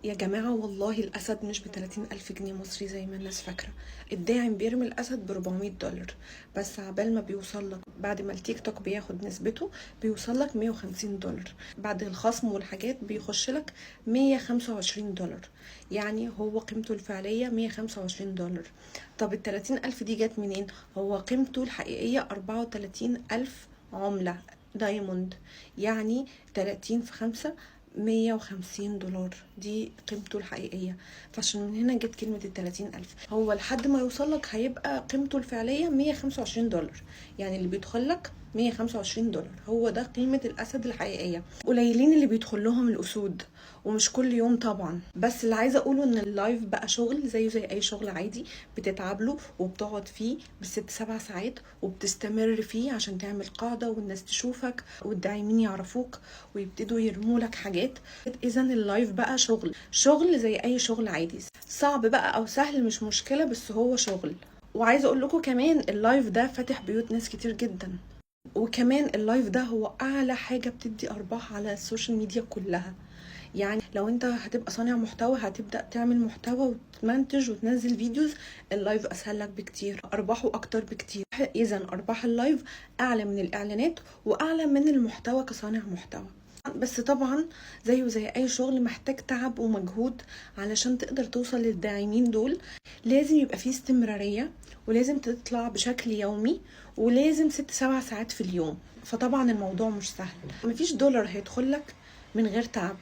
يا جماعة والله الأسد مش ب30 ألف جنيه مصري زي ما الناس فاكرة. الداعم بيرمي الأسد ب400 دولار، بس عبال ما بيوصل لك بعد ما التيك توك بياخد نسبته بيوصل لك 150 دولار، بعد الخصم والحاجات بيخش لك 125 دولار. يعني هو قيمته الفعلية 125 دولار. طب ال30 ألف دي جت منين؟ هو قيمته الحقيقية 34 ألف عملة diamond، يعني 30 في 5 150 دولار، دي قيمته الحقيقية. فعشان من هنا جت كلمة ال30 ألف. هو لحد ما يوصلك هيبقى قيمته الفعلية 125 دولار، يعني اللي بيدخل لك 125 دولار هو ده قيمة الأسد الحقيقية. قليلين اللي بيدخل لهم الأسود ومش كل يوم طبعا. بس اللي عايزة أقوله إن ال live بقى شغل زيه زي أي شغل عادي، بتتعب له وبتقعد فيه بالست سبع ساعات وبتستمر فيه عشان تعمل قاعدة والناس تشوفك والداعمين يعرفوك ويبتدوا يرموا لك حاجات. اذا ال live بقى شغل، شغل زي اي شغل عادي، صعب بقى او سهل مش مشكلة، بس هو شغل. وعايزه اقول لكم كمان ال live ده فاتح بيوت ناس كتير جدا، وكمان ال live ده هو اعلى حاجة بتدي ارباح على ال social media كلها. يعني لو انت هتبقى صانع محتوى، هتبدأ تعمل محتوى وتمنتج وتنزل videos، ال live اسهل لك بكتير، ارباحه اكتر بكتير. اذا ارباح ال live اعلى من الاعلانات واعلى من المحتوى كصانع محتوى. بس طبعا زيه زي اي شغل محتاج تعب ومجهود علشان تقدر توصل للداعمين دول. لازم يبقى فيه استمرارية، ولازم تطلع بشكل يومي، ولازم 6 7 ساعات في اليوم. فطبعا الموضوع مش سهل، مفيش دولار هيدخل لك من غير تعب.